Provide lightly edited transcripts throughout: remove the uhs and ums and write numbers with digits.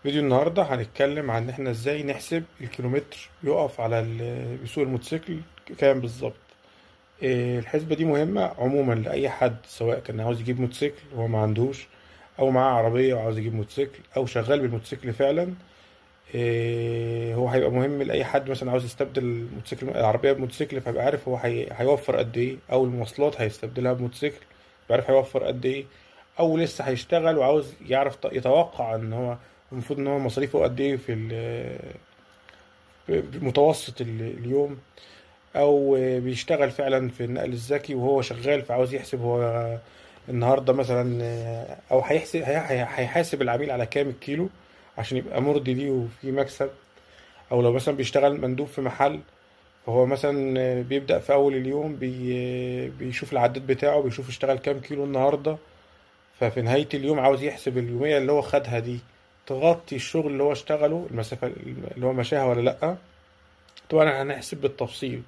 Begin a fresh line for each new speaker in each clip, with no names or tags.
فيديو النهارده هنتكلم عن ان احنا ازاي نحسب الكيلومتر يقف على بيسوق الموتوسيكل كام بالظبط. الحسبة دي مهمة عموما لأي حد، سواء كان عاوز يجيب موتوسيكل وهو ما عندوش، او معاه عربية وعاوز يجيب موتوسيكل، او شغال بالموتوسيكل فعلا. هو هيبقى مهم لأي حد مثلا عاوز يستبدل موتوسيكل العربية بموتوسيكل، فيبقى عارف هو هيوفر قد ايه، او المواصلات هيستبدلها بموتوسيكل يبقى عارف هيوفر قد ايه، او لسه هيشتغل وعاوز يعرف يتوقع ان هو المفروض ان هو مصاريفه قد ايه في متوسط اليوم، او بيشتغل فعلا في النقل الذكي وهو شغال فعاوز يحسب هو النهارده مثلا، او هيحاسب العميل على كام الكيلو عشان يبقى مرضي ليه وفي مكسب، او لو مثلا بيشتغل مندوب في محل فهو مثلا بيبدأ في اول اليوم بيشوف العداد بتاعه، بيشوف اشتغل كام كيلو النهارده، ففي نهاية اليوم عاوز يحسب اليومية اللي هو خدها دي تغطي الشغل اللي هو اشتغله، المسافة اللي هو مشاها ولا لأ. طبعا هنحسب بالتفصيل،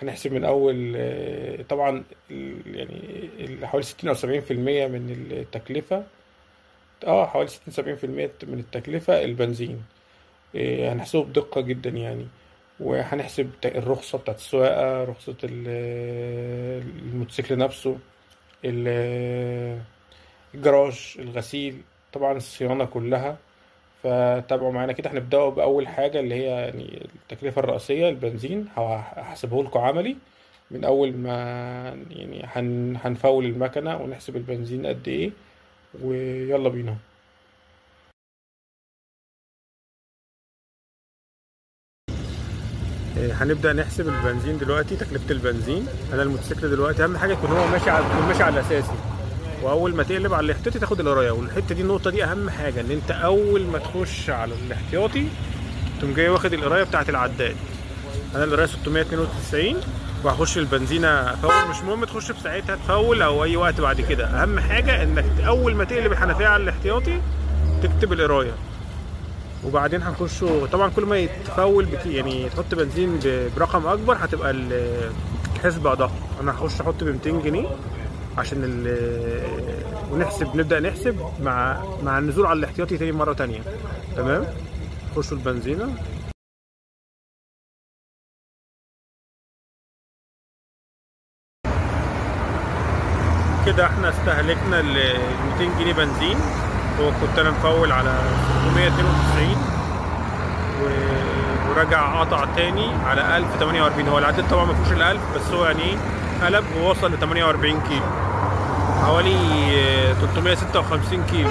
هنحسب من أول، طبعا يعني حوالي 60 أو 70% من التكلفة، حوالي 60-70% من التكلفة البنزين. هنحسبه بدقة جدا يعني، وهنحسب الرخصة بتاعت السواقة، رخصة الموتوسيكل نفسه، الجراج، الغسيل، طبعا الصيانة كلها. فتابعوا معانا كده. هنبدأوا بأول حاجة اللي هي يعني التكلفة الرئيسية البنزين. هحسبه لكم عملي من أول ما يعني هنفول المكنة ونحسب البنزين قد إيه، ويلا بينا. هنبدأ نحسب البنزين دلوقتي، تكلفة البنزين. أنا الموتوسيكل دلوقتي أهم حاجة يكون هو ماشي على، يكون ماشي على الأساسي، واول ما تقلب على الاحتياطي تاخد القراية. والحتة دي، النقطة دي اهم حاجة، ان انت اول ما تخش على الاحتياطي تقوم جاي واخد القراية بتاعه العداد. انا القراية 692، وهخش البنزينه افول. مش مهم تخش في ساعتها تفول او اي وقت بعد كده، اهم حاجة انك اول ما تقلب الحنفية على الاحتياطي تكتب القراية. وبعدين هنخش طبعا كل ما يتفول يعني تحط بنزين برقم اكبر هتبقى الحسبة ادق. انا هخش احط ب 200 جنيه عشان ونحسب، نبدأ نحسب مع النزول على الاحتياطي تاني مرة تانية. تمام، خشوا البنزينة. كده احنا استهلكنا ال 200 جنيه بنزين. هو كنت انا مفول على 692 ورجع قطع تاني على 1048. هو العداد طبعا ما فيهوش ال 1000، بس هو يعني قلب ووصل ل 48 كيلو، حوالي 356 كيلو.